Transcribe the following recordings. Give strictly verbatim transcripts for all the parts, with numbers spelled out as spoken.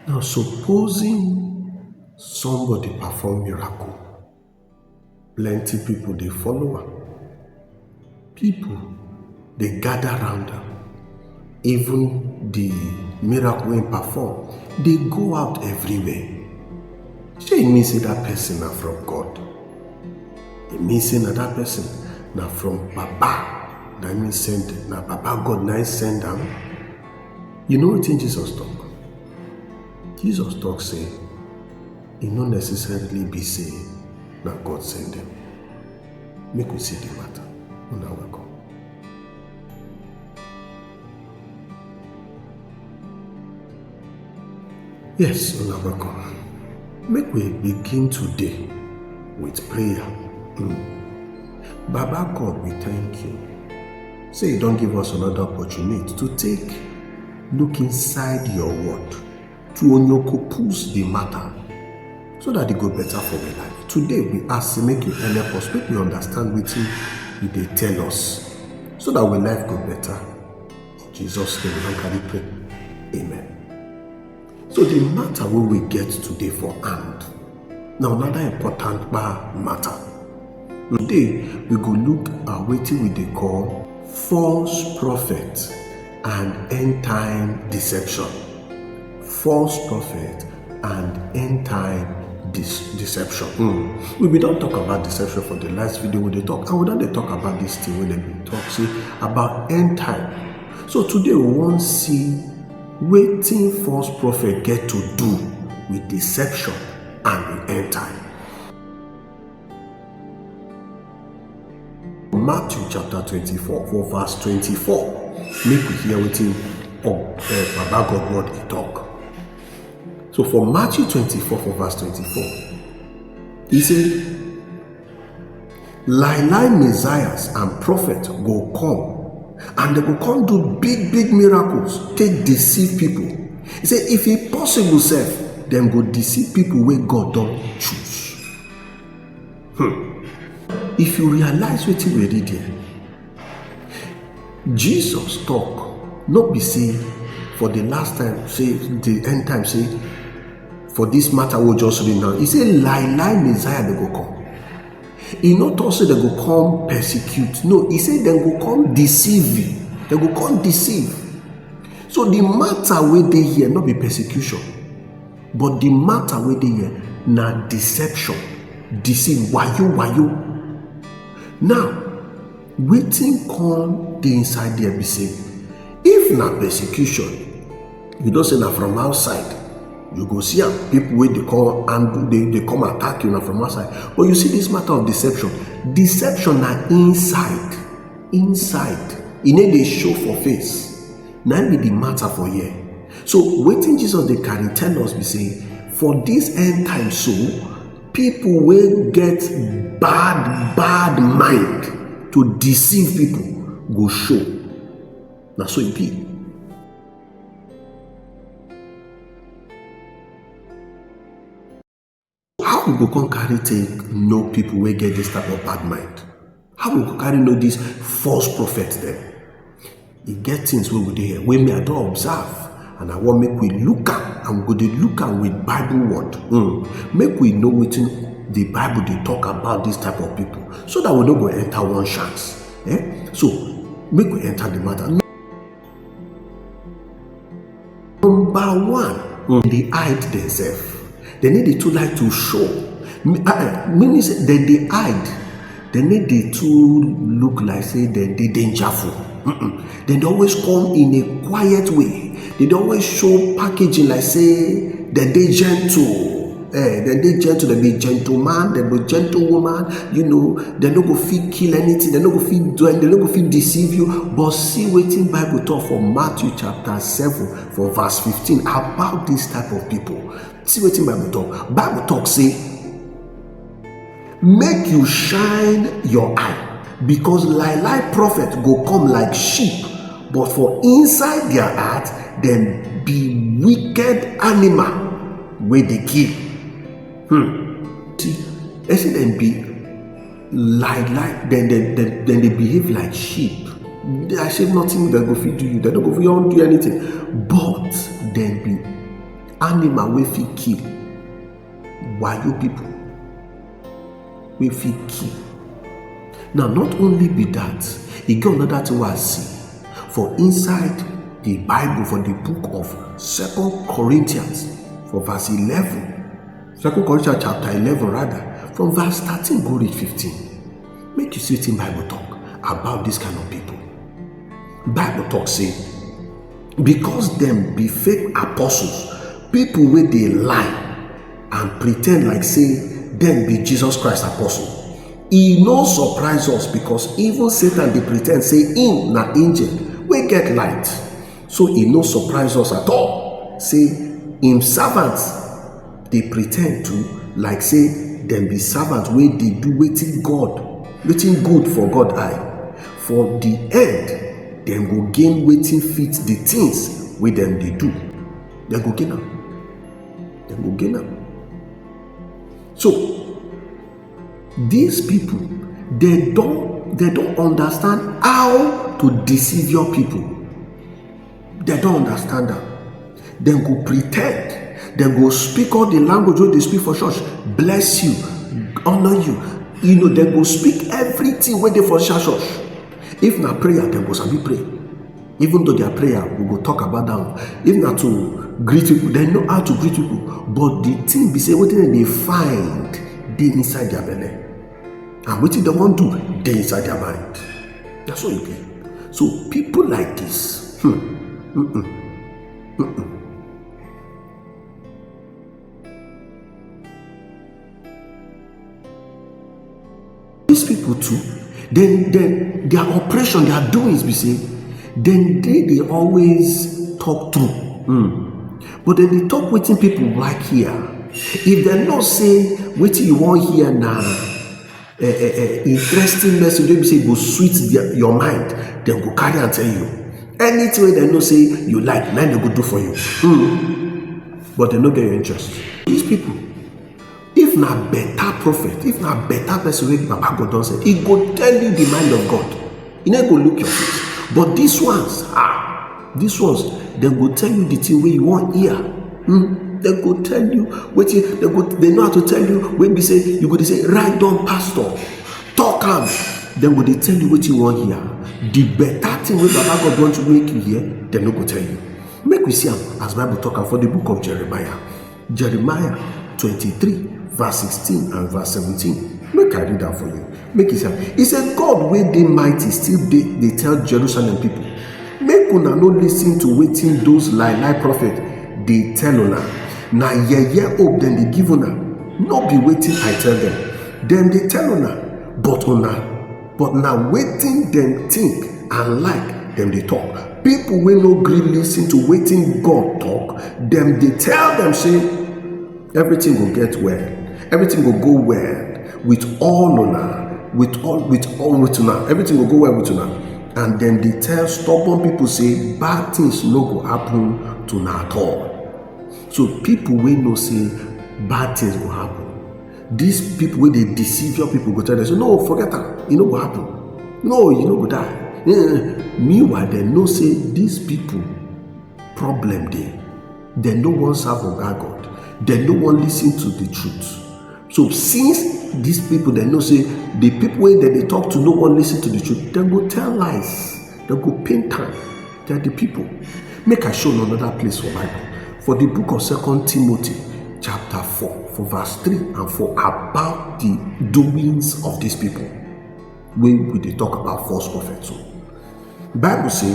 Now, supposing somebody perform miracle, plenty people dey follow am. People dey gather round am. Even the miracle wey he perform dey go out everywhere. Shey e mean say that person na from God? E mean say na that person na from Baba na him send, na Baba God na him send am? You know wetin Jesus talk? Jesus talk say e no necessarily be say na God send them. Make we see the matter. Una welcome. Yes, una welcome. Make we begin today with prayer. Mm. Baba God, we thank you. Say you don give us another opportunity to take look inside your word, to onyokopus the matter, so that e go better for my life. Today we ask say make you help us, make we understand wetin you dey tell us, so that our life go better. In Jesus' name we don carry pray. Amen. So the matter wey we get today for hand na another important kpa matter. Today we go look at wetin we dey call false prophet and end time deception. False prophet and end time dis- deception. Hmm. We bin don talk about deception for the last video wey dey talk, and we don dey talk about this thing wey dem bin talk say about end time. So today we wan see wetin false prophet get to do with deception and the end time. Matthew chapter twenty-four, for verse twenty-four. Make we hear wetin, oh, eh, Baba God word e talk. So for Matthew twenty-four, for verse twenty-four, he say, lie lie messiahs and prophets go come, and dem go come do big big miracles, take deceive people. He say if e possible sef, dem go deceive people wey God don choose. Hmm. If you realize wetin we read here, Jesus talk, no be say for the last time, say the end time, say for this matter we just read now, he say lie lie messiah dem go come. He no talk say dem go come persecute. No, he say dem go come deceive. Dem go come deceive. So the matter wey dey here no be persecution, but the matter wey dey here na deception, deceive, wayo wayo. Now, wetin come dey inside there be say, if na persecution, you know say na from outside. You go see am, people wey dey come and dey dey come attack you na from outside. But you see this matter of deception, deception na inside, inside. E no dey show for face. Na im be the matter for here. So wetin Jesus dey carry tell us be say, for this end time so, people wey get bad bad mind to deceive people go show. Na so e be. How we go come carry take know people wey get this type of bad mind? How we go carry know this false prophet dem? E get things wey we dey here wey me I don observe, and I wan make we look am, and we go dey look am with Bible word. Hmm. Make we know wetin the Bible dey talk about this type of people, so that we no go enter one chance. Eh? So make we enter the matter. Number one, mm, dem dey hide themselves. Dem no dey too like to show. M- uh, uh, meaning say dem dey hide. Dem no dey too look like say dem dey dangerful. Mm-mm. Dem dey always come in a quiet way. Dem dey always show packaging like say dem dey gentle. Eh, dem dey gentle, dem be gentleman, dem be gentlewoman, you know, dem no go fit kill anything, dem no go fit do, dem no go fit deceive you. But see wetin Bible talk for Matthew chapter seven, for verse fifteen, about this type of people. See wetin Bible talk. Bible talk say, make you shine your eye, because lie lie prophet go come like sheep, but for inside their heart, dem be wicked animal wey dey kill. Hmm. See, I say dem be lie lie, dem dem dem dem dey behave like sheep. I say nothing dem go fit do you, dem no go fit wan do anything, but dem be Animal wey fit kill, wayo people wey fit kill. Now, not only be that, e get another thing wey I see for inside the Bible, for the book of Second Corinthians, for verse eleven. Second Corinthians chapter eleven, rather, from verse thirteen go reach fifteen. Make you see wetin Bible talk about this kind of people. Bible talk say, because dem be fake apostles, people wey dey lie and pretend like say dem be Jesus Christ apostle, e no surprise us, because even Satan dey pretend say im na angel wey get light. So e no surprise us at all say im servants dey pretend to, like say dem be servants wey dey do wetin God, wetin good for God eye. For the end, dem go gain wetin fit the things wey dem dey do. Dem go gain am. Dem go gain am. So these people, they don't, they don't understand how to deceive your people. They don't understand that. Dem go pretend. Dem go speak all the language wey dey speak for church. Bless you, honor you. You know, dem go speak everything wey dey for inside church. If na prayer, dem go sabi pray. Even though their prayer, we go talk about that one. If na to greet people, dem know how to greet people. But the thing be say, wetin dem dey find dey inside their belle. And wetin dem wan do dey inside their mind. Na so e be. So people like this, hmm, mm-mm, mm-mm. These people too, then, then their operation, their doings be say, then they dey always talk true. Hmm. But dem dey talk wetin people like hear. If dem know say wetin you wan hear na eh, eh, eh, interesting message wey be say e go sweet their, your mind, dem go carry am tell you. Anything wey dem know say you like, na im dem go do for you. Hmm. But dem no get your interest. These people, if na better prophet, if na better person wey Baba God don send, e go tell you the mind of God. E no go look your face. But these ones, ah, these ones, dem go tell you the thing wey you wan hear. Hmm? Dem go tell you wetin dem go, dem know how to tell you. Wey be say you go dey say, "Write down, pastor, talk am." Dem go dey tell you wetin you wan hear. The better thing wey Baba God want to make you hear, dem no go tell you. Make we see am as Bible talk am for the book of Jeremiah. Jeremiah twenty-three, verse sixteen and verse seventeen. Make I read am for you. Make e sound. E say, "God wey dey mighty still dey, dey tell Jerusalem people, make una no listen to wetin those lie lie prophet dey tell una. Na yeye hope dem dey give una. No be wetin I tell dem. Dem dey tell una, but una, but na wetin dem think and like dem dey talk." People wey no gree listen to wetin God talk, dem dey tell dem say, "Everything go get well. Everything go go well with all una, with all, with all, with una. Everything go go well with una." And dem dey tell stubborn people say bad things no go happen to una at all. So people wey know say bad things go happen, these people wey dey deceive your people go tell them say, "No, forget am. E no go happen. No, you no go die." Eh, meanwhile, dem know say these people problem dey. Dem no wan serve Oga God. Dem no wan listen to the truth. So since these people, dem know say the people wey dem dey talk to no wan listen to the truth, dem go tell lies. Dem go paint am tell the people. Make I show you another place for Bible. For the book of Second Timothy, chapter four, for verse three and four, about the doings of these people wey we dey talk about false prophets. So Bible say,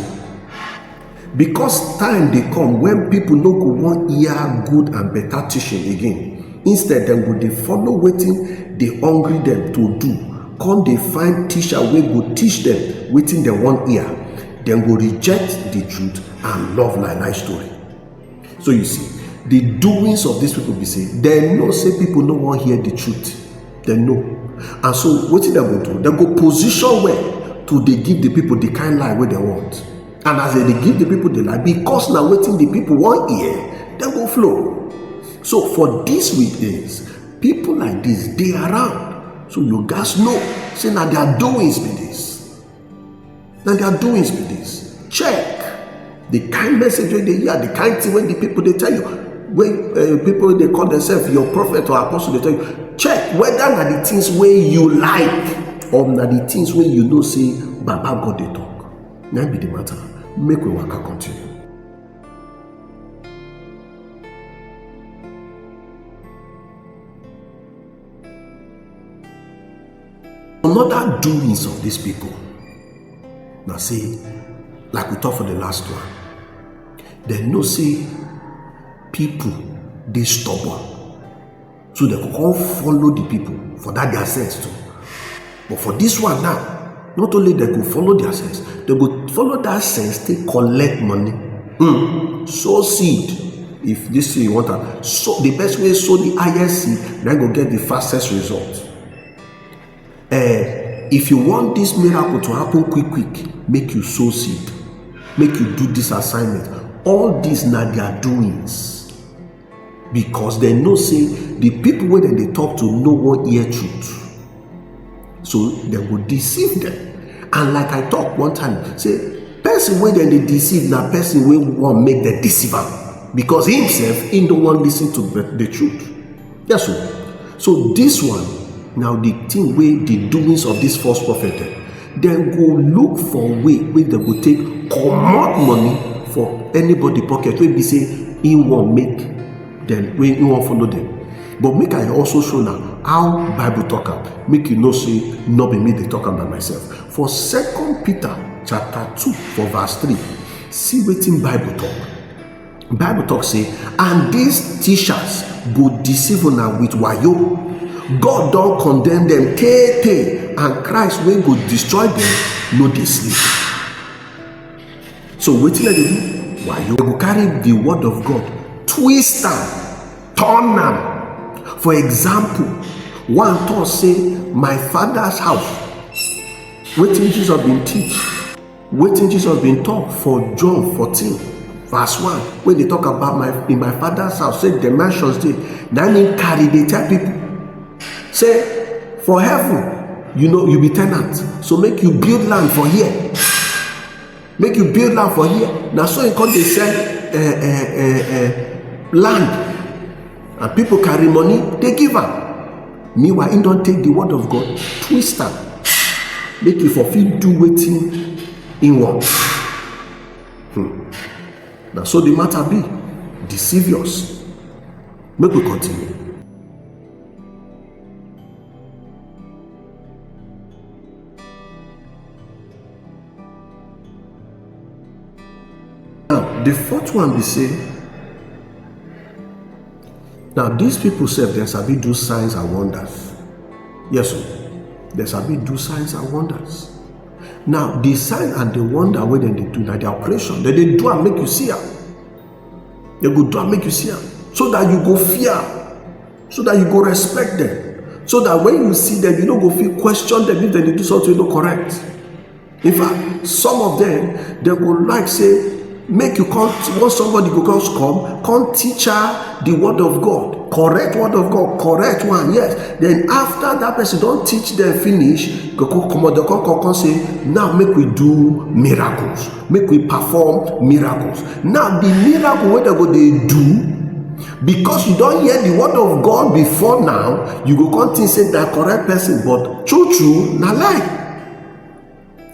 because time dey come when people no go wan hear good and better teaching again. Instead, dem go dey follow wetin dey hungry dem to do, come dey find teacher wey go teach dem wetin dem wan hear. Dem go reject the truth and love lie lie story. So you see, the doings of these people be say, dem know say people no wan hear the truth. Dem know. And so wetin dem go do? Dem go position well to dey give the people the kind lie wey dem want. And as dem dey give the people the lie, because na wetin the people wan hear, dem go flow. So for these weekdays, people like this dey around. So you gats know say na their doings be this. Na their doings be this. Check the kind message wey dey hear, the kind thing wey the people dey tell you. Wey people dey call themselves your prophet or apostle dey tell you, check whether na the things wey you like or na the things wey you know say Baba God dey talk. Na be the matter. Make we waka continue. Another doings of these people na say, like we talk for the last one, dem know say people dey stubborn, so dem go come follow the people for that their sense too. But for this one now, not only dem go follow their sense, dem go follow that sense take collect money. Mm. Sow seed. If this thing you want am, so the best way sow the highest seed, then go get the fastest result. Eh, if you want this miracle to happen quick quick, make you sow seed, make you do this assignment. All these na their doings, because dem know say the people wey dem dey talk to no wan hear truth, so dem go deceive them. And like I talk one time, say person wey dem dey deceive na person wey wan make dem deceive am, because himself he no wan listen to the, the truth. Yes o. So this one now, the thing wey the doings of this false prophet dem, dem go look for way wey dem go take comot money for anybody pocket wey be say he wan make dem, wey he wan follow dem. But make I also show na how Bible talk am, make you know say no be me dey talk am by myself. For Second Peter chapter two for verse three, see wetin Bible talk. Bible talk say, and these teachers go deceive una with wayo. God don condemn them tey tey, and Christ wey go destroy them no dey sleep. So wetin dem dey do? Wayo. Dem go carry the word of God, twist am, turn am. For example, one talk say, my father's house. Wetin Jesus bin teach? Wetin Jesus bin talk for John fourteen verse one, wey dey talk about my, in my father's house, say the mansions dey. Na him carry dey tell people say for heaven, you know, you be tenant, so make you build land for here. Make you build land for here. Na so he come dey sell uh, uh, uh, uh, land, and people carry money, they give am. Meanwhile, he don take the word of God, twist am, make e for fit do wetin he want. Hmm. Na so the matter be. Deceive us. Make we continue. Now, the fourth one be say, now these people sef, dem sabi do signs and wonders. Yes o, dem sabi do signs and wonders. Now, the sign and the wonder wey dem dey do, na their operation. Dem dey do am make you see am. Dem go do am make you see am, so that you go fear, so that you go respect them, so that when you see them, you no go fit question them if dem dey do something wey no correct. In fact, some of them, dem go like say make you come, once somebody go come, come, come teach her the word of God, correct word of God, correct one, yes. Then after that person don teach them finish, go come comot, dem come, come, come say, now make we do miracles, make we perform miracles. Now the miracle wey dem go dey do, because you don hear the word of God before now, you go come think say na correct person, but true true na lie.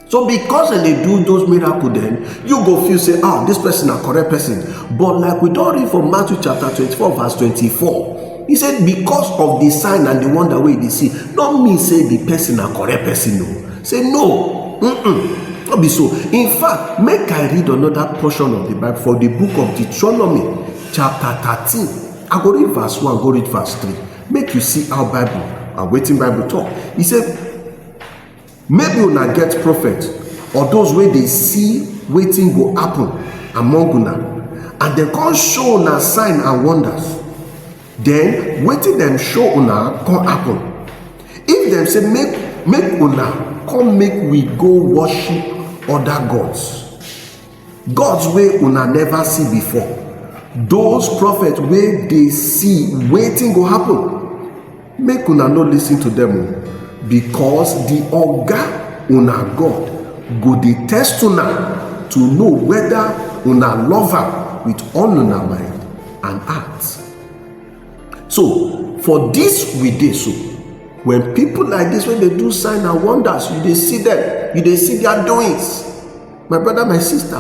So because dem dey do those miracles, then you go feel say, ah, this person na correct person. But like we don read for Matthew chapter twenty-four verse twenty-four, he said, because of the sign and the wonder wey you dey see, no mean say the person na correct person o. Say no. Mm-mm. No be so. In fact, make I read another portion of the Bible for the book of Deuteronomy chapter thirteen. I go read verse one, go read verse three. Make you see how Bible and wetin Bible talk. He said, maybe una get prophet or those wey dey see wetin go happen among una, and dem come show una sign and wonders. Then wetin dem show una come happen. If dem say, make, make una come, make we go worship other gods, gods wey una never see before, those prophets wey dey see wetin go happen, make una no listen to them o, because the Oga, una God, go dey test una to know whether una love am with all una mind and heart. So for this we dey so, when people like this, when they do sign and wonders, you dey see them, you dey see their doings. My brother, my sister,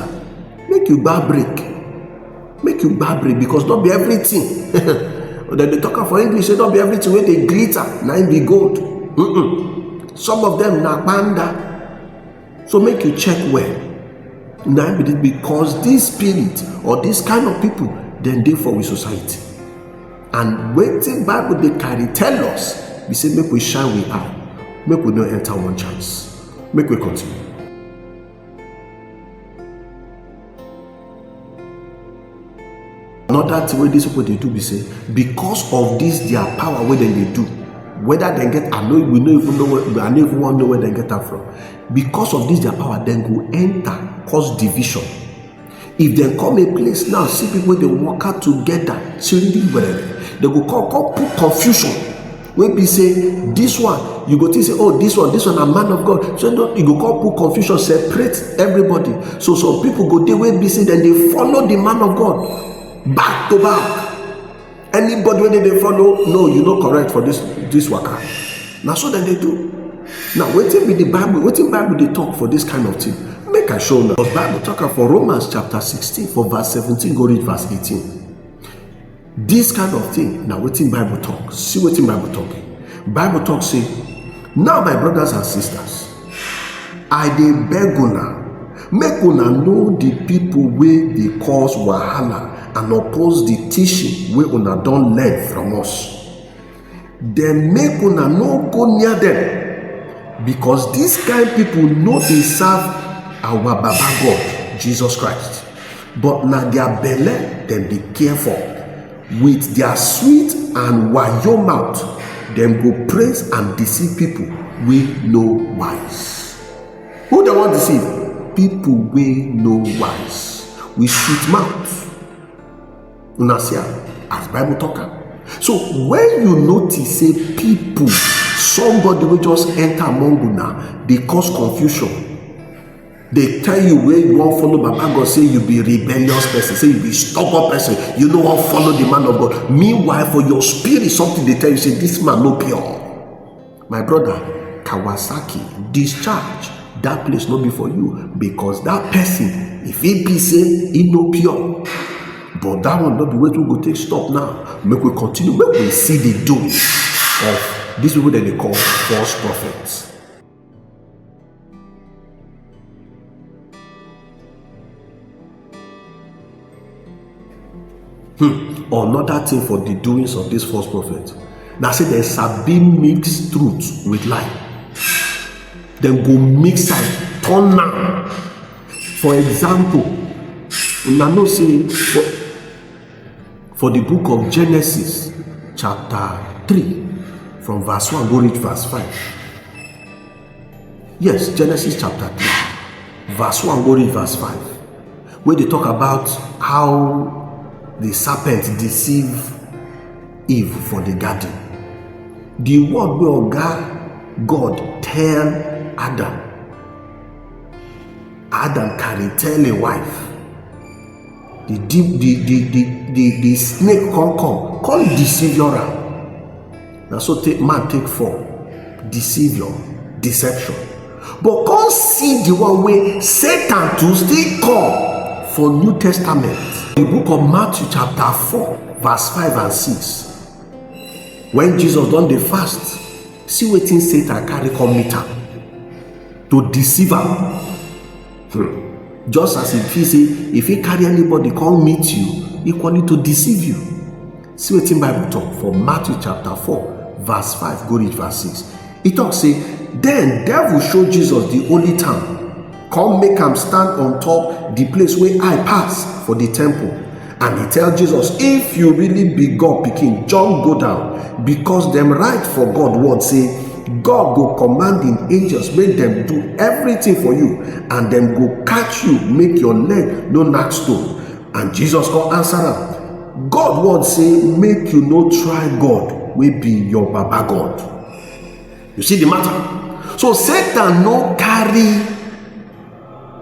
make you gba break. Make you gba break, because not be everything. Then they talk am for English, say not be everything wey dey glitter na im be gold. Mm-mm. Some of them na panda. So make you check well. Na im be this, because this spirit or this kind of people, dem dey for we society. And wetin Bible dey carry tell us be say make we shine we eye, make we no enter one chance. Make we continue. Another thing wey these people dey do be say, because of this their power wey dem dey do, whether dem get, I no, we no even know where, I no even wan know where dem get am from. Because of this their power, dem go enter cause division. If dem come a place now, see people wey dey waka together, chiriri werere, dem go come, come put confusion. Wey be say this one, you go think say, oh, this one, this one na man of God. So no, you go come put confusion, separate everybody. So some people go dey wey be say dem dey follow the man of God back to back. Anybody wey dem dey follow, no, you no correct for this, this waka. Na so dem dey do. Now wetin be the Bible? Wetin Bible dey talk for this kind of thing? Make I show una. But Bible talk am for Romans chapter sixteen, for verse seventeen go reach verse eighteen. This kind of thing na wetin Bible talk. See wetin Bible talk. Bible talk say, now my brothers and sisters, I dey beg una, make una know the people wey dey cause wahala and oppose the teaching wey una don learn from us. Dem make una no go near dem, because this kind people no dey serve our Baba God, Jesus Christ. But na their belle dem dey care for. With their sweet and wayo mouth, dem go praise and deceive people wey no wise. Who dem wan deceive? People wey no wise. With sweet mouth. Una see am as Bible talk am. So when you notice say people, somebody wey just enter among una dey cause confusion, dey tell you wey you wan follow Baba God, say you be rebellious person, say you be stubborn person, you no wan follow the man of God. Meanwhile, for your spirit, something dey tell you say this man no pure. My brother, Kawasaki, discharge. That place no be for you, because that person, if he be say he no pure. But that one no be wetin we go take stop now. Make we continue, make we see the doings of these people that they call false prophets. Hmm. Another thing for the doings of this false prophet, na say dem sabi mix truth with lie. Dem go mix am, turn am. For example, una know say for, for the book of Genesis, chapter three, from verse one go reach verse five. Yes, Genesis chapter three, verse one go reach verse five, wey dey talk about how the serpent deceive Eve for the garden. The word wey Oga God tell Adam, Adam carry tell im wife. The deep, the, the, the, the, the snake come, come, come deceive am. Na so take, man take fall. Deceive, deception. But come see the one wey Satan too still come for New Testament. The book of Matthew chapter four, verse five and six. When Jesus don dey fast, see wetin Satan carry come meet am to deceive am. Hmm. Just as e feel say if he carry anybody come meet you, equally to deceive you. See wetin Bible talk for Matthew chapter four, verse five go reach verse six. E talk say, then devil show Jesus the holy town, come make am stand on top the place wey high pass for the temple. And he tell Jesus, if you really be God pikin, jump go down, because dem write for God word say, God go command im angels make dem do everything for you, and dem go catch you make your leg no knack stone. And Jesus come answer am, God word say make you no try God wey be your Baba God. You see the matter? So Satan no carry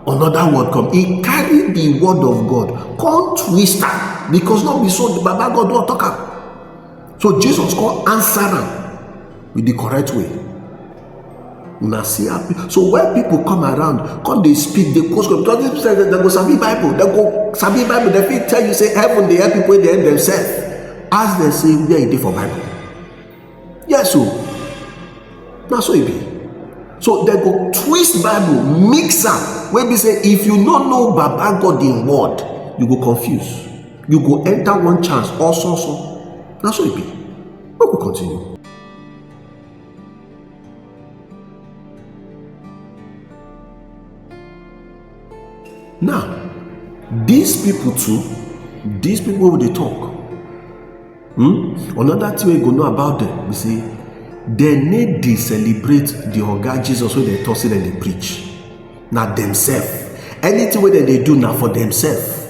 another word come. He carry the word of God, come twist am, because no be so the Baba God don talk am. So Jesus come answer am with the correct way. Una see how pe- so when people come around, come dey speak, dey quote scripture, because these people say dem go sabi Bible, dem go sabi Bible, dem fit tell you say heaven dey help people wey dey help themselves. Ask dem say where e dey for Bible. Yes o, na so e be. So dem go twist Bible, mix am, wey be say if you no know Baba God im word, you go confuse. You go enter one chance, also so. Na so e be. Make we continue. Now, these people too, these people wey we dey talk, hmm? Another thing wey you go know about them be say dem no dey celebrate the Oga Jesus wey dem talk say dem dey preach. Na themselves. Anything wey dem dey do na for themselves.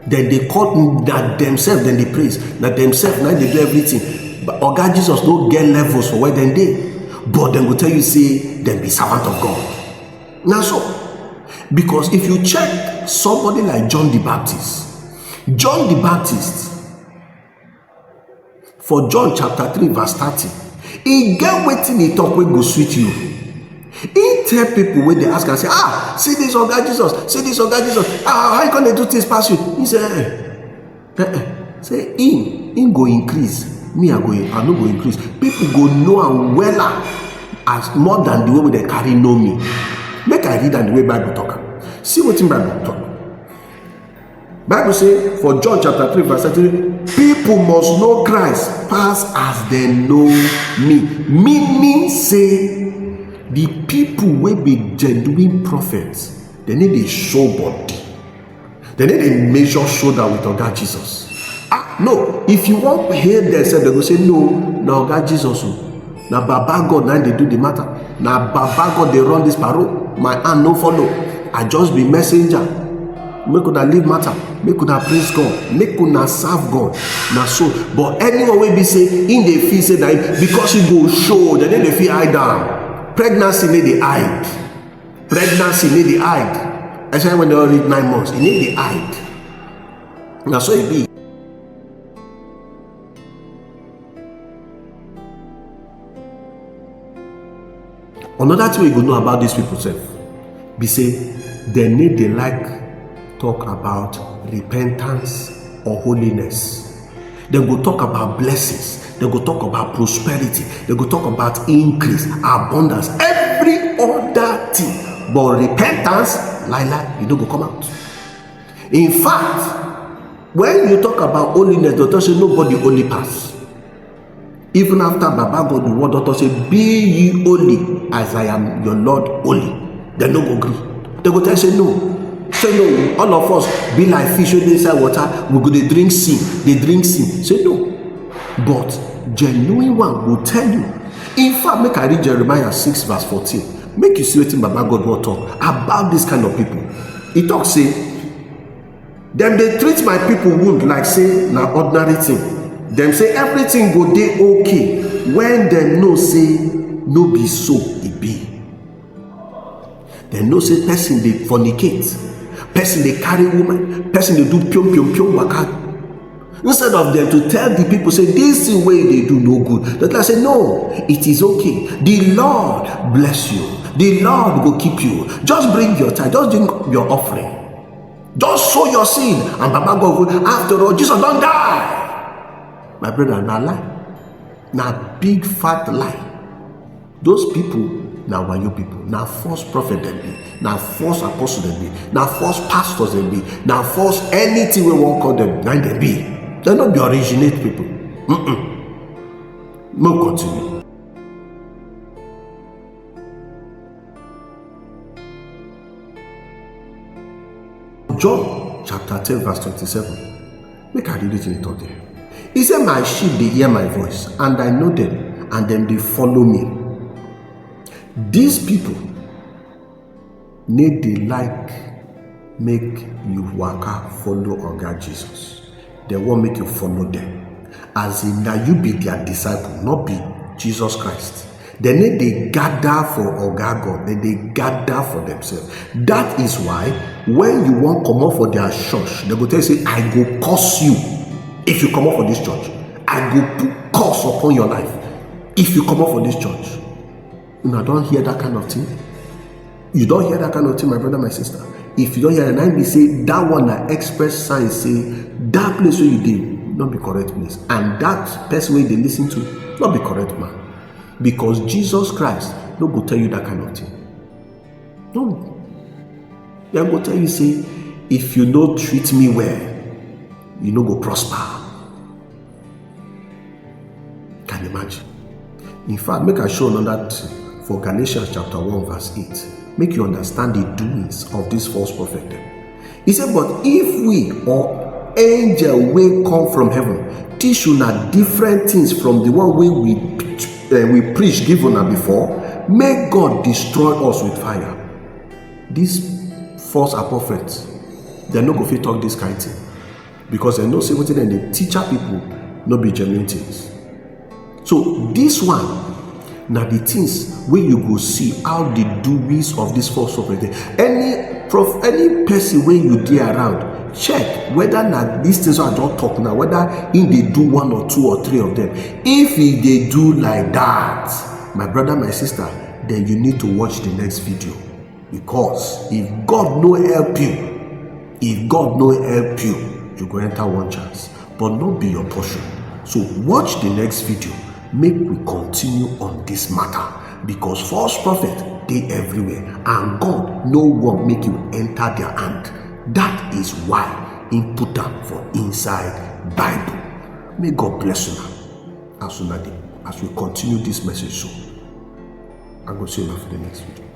Dem dey call, na themselves dem dey praise, na themselves na dey do everything. But Oga Jesus no get levels for where dem dey, but dem go tell you say dem be servant of God. Na so, because if you check somebody like John the Baptist, John the Baptist, for John chapter three verse thirty, e get wetin e talk wey go sweet you. E tell people wey dey ask am say, "Ah, see this Oga Jesus, see this Oga Jesus, ah, how you gonna do things pass you?" He say, "Eh, eh, eh." Say him, him go increase, me I go, I no go increase. People go know am wella as more than the way wey dem carry know me. Make I read am the way Bible talk am. See wetin Bible talk. Bible say for John chapter three verse thirty-three, people must know Christ pass as dem know me. Meaning say the people wey be genuine prophets, dem no dey show body. Dem no dey measure shoulder with Oga Jesus. Ah, no, if you wan hail dem sef, dem go say, "No, na Oga Jesus o. Na Baba God na dey do the matter. Na Baba God dey run this parole. My hand no follow. I just be messenger." Make una leave matter. Make una praise God. Make una serve God. Na so. But anyone wey be say him dey feel say na him, because he go show, dem no dey fit hide am. Pregnancy no dey hide. Pregnancy no dey hide. Especially when dem don reach nine months, e no dey hide. Na so e be. Another thing wey you go know about these people sef be say dem no dey like talk about repentance or holiness. Dem go talk about blessings, dem go talk about prosperity, dem go talk about increase, abundance, every other thing. But repentance, lie lie, e no go come out. In fact, when you talk about holiness, dem talk say nobody holy pass. Even after Baba God, the word don talk say, "Be ye holy as I am your Lord holy." Dem no go gree. Dem go tell say, "No." Say, "No, all of us be like fish wey dey inside water, we go dey drink sin, dey drink sin." Say, "No." But genuine one go tell you. In fact, make I read Jeremiah six verse fourteen. Make you see wetin Baba God wan talk about this kind of people. E talk say, "Dem dey treat my people wound like say na ordinary thing. Dem say everything go dey okay when dem know say no be so e be." Dem know say person dey fornicate, person dey carry woman, person dey do piom piom piom waka. Instead of them to tell the people say this thing wey you dey do no good, dem tell say, "No, it is okay. The Lord bless you. The Lord go keep you. Just bring your tithe, just bring your offering. Just sow your seed, and Baba God go." After all, Jesus don die. My brother, na lie. Na big fat lie. Those people na wayo people, na false prophet dem be, na false apostle dem be, na false pastors dem be, na false anything wey wan call dem, na dem be. Dem no be originate people. Mm-mm. No continue. John chapter ten verse twenty-seven. Make I read wetin e talk there. E say, "My sheep dey hear my voice, and I know them, and dem dey follow me." These people no dey like make you waka follow Oga Jesus. Dem wan make you follow them. As in, na you be their disciple, not be Jesus Christ. Dem no dey gather for Oga God, dem dey gather for themselves. That is why when you wan comot for their church, dem go tell you say, "I go curse you if you comot for this church." I go put curse upon your life if you comot for this church. Una don hear that kind of thing? You don hear that kind of thing, my brother, my sister? If you don hear, na im be say that one na express sign say that place wey you dey no be correct place, and that person wey you dey listen to no be correct man, because Jesus Christ no go tell you that kind of thing. No. Dem go tell you say, if you no treat me well, you no go prosper. Can imagine. In fact, make I show another thing for Galatians chapter one verse eight. Make you understand the doings of this false prophet dem. He said, but if we or angel wey come from heaven teach una different things from the one wey we, eh, we preach give una before, make God destroy us with fire. These false prophets, dem no go fit talk this kind thing, because dem know say wetin dem dey teach people no be genuine things. So this one na the things wey you go see how the doings of this false prophet dey. Any prof, any person wey you dey around, check whether na these things wey I don talk now, whether he dey do one or two or three of them. If he dey do like that, my brother, my sister, then you need to watch the next video, because if God no help you, if God no help you, you go enter one chance, but no be your portion. So watch the next video, make we continue on this matter, because false prophet dey everywhere, and God no wan make you enter their hand. That is why he put am for inside Bible. May God bless una as una dey, as we continue this message. So I go see una for the next video.